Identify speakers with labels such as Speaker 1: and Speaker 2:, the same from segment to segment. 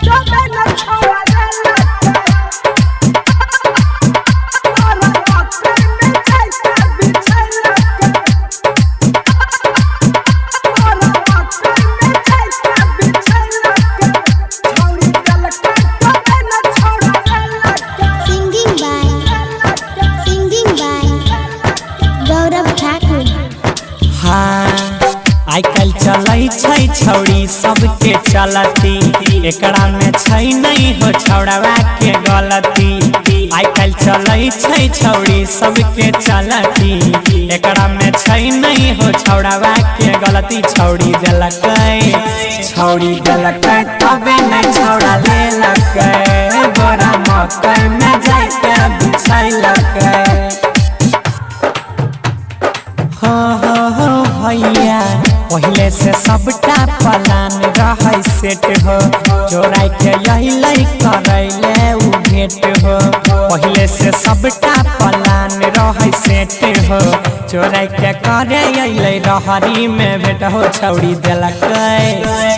Speaker 1: तबे न छौड़ा लेलकै। बोरा मकई में जाइके बिछैलकै। बोरा मकई में जाइके बिछैलकै। छौड़ी देलकै तबे न छौड़ा लेलकै।
Speaker 2: Singing by Gaurav Thakur.
Speaker 3: हाँ, आइ काल्हि चलै छै छौड़ी सबके चलती, एकरा में छै नहीं हो छौड़वा के गलती। आइ काल्हि चलै छै छौड़ी सबके चलती, एकरा में छै नहीं हो छौड़वा के गलती। छौड़ी देलकै, छौड़ी देलकै तबे नहीं छौड़ा लेलकै, बोरा मकई में जाइके बिछैलकै। हो हो हो भैया, पहले से सबटा प्लान रहै सेट हो, चोराई के अइलै करैले उ भेट हो। पहले से सबटा प्लान रहै सेट हो, चोराई के करे अइलै रहरी में भेट हो। छौड़ी देलकै,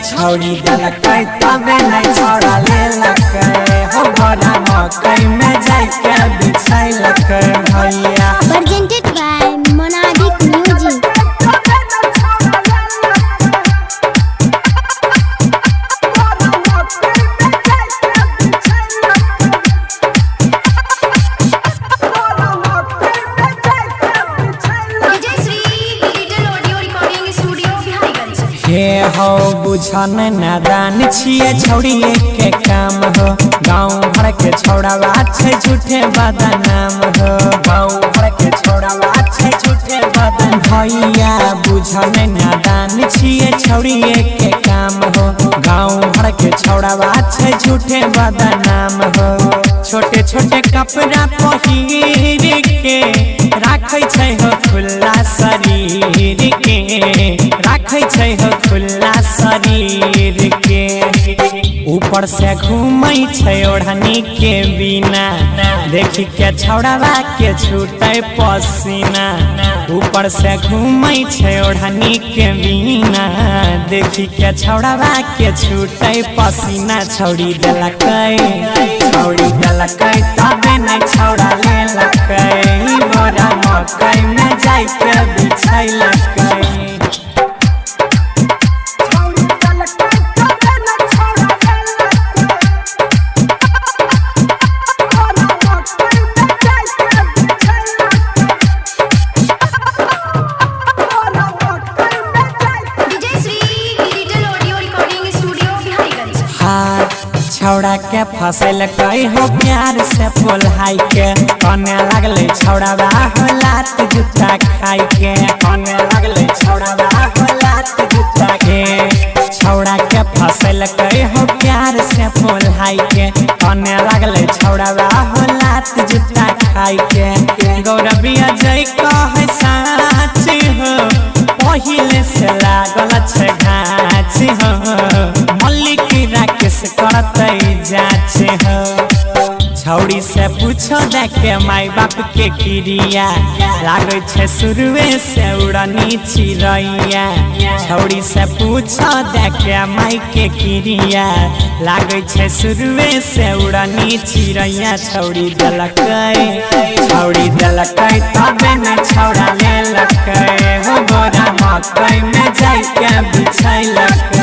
Speaker 3: छौड़ी देलकै तबे नहीं छौड़ा लेलकै, हो बोरा मकई में जाइके बिछैलकै भैया।
Speaker 2: Presented by Monadic Music.
Speaker 1: तबे न छौड़ा लेलकै। बोरा मकई में जाइके बिछैलकै। बोरा मकई में जाइके बिछैलकै।
Speaker 4: Vijay Shri digital audio recording studio Biharigunj.
Speaker 3: हे हो बुझन नादान छिए छौड़िए के काम हो, गाँव भर के छौड़ावा छै झूठे बदनाम हो। गाँव भर के छौड़ावा छै झूठे बदन। भैया बुझन नादान छिए छौड़िए के काम हो, गाँव भर के छौड़ावा छै झूठे बदनाम हो। छोटे छोटे कपड़ा पहिर के राखै छै हो खुला शरीर के, राखै छै हो खुला शरीर के। ऊपर से घूमै छै ओढ़नी के बिना, देखी के छौड़ावा के छूटे पसीना। ऊपर से घूमै छै ओढ़नी के बिना, देखी के छौड़ावा के छूटे पसीना। छौड़ी देलकै, छौड़ी देलकै तबे नहीं छौड़ा लेलकै, बोरा मकई में जाइके बिछैलकै।
Speaker 1: छौड़ी देलकै तबे न छौड़ा लेलकै। बोरा मकई में जाइके बिछैलकै। बोरा मकई में जाइके।
Speaker 4: Vijay Shri digital audio recording studio Biharigunj.
Speaker 3: हाँ, छौड़ा के फसल कई हो प्यार से पोल्हाई के, कने लगले छौड़ावा हो लात जूता खाई के। कने लगले छौड़ावा हो लात जूता के। छौड़ा के फसल कई हो प्यार से पोल्हाई के, कने लगले छौड़ावा हो लात जूता खाई के। गौरविया जय कहे साच हो, पहिले से लागल छै घाच हो, मल्लिक राकेश करतै जाच हो। छौड़ी से पूछो देखे माय बाप के क्रिया, लागै छै शुरुए से उड़नी चिड़ैया। छौड़ी से पूछो देखे माय के क्रिया, लागै छै शुरुए से उड़नी चिड़ैया। छौड़ी देलकै, छौड़ी देलकै तबे न छौड़ा लेलकै, हो बोरा मकई में जाइके बिछैलकै।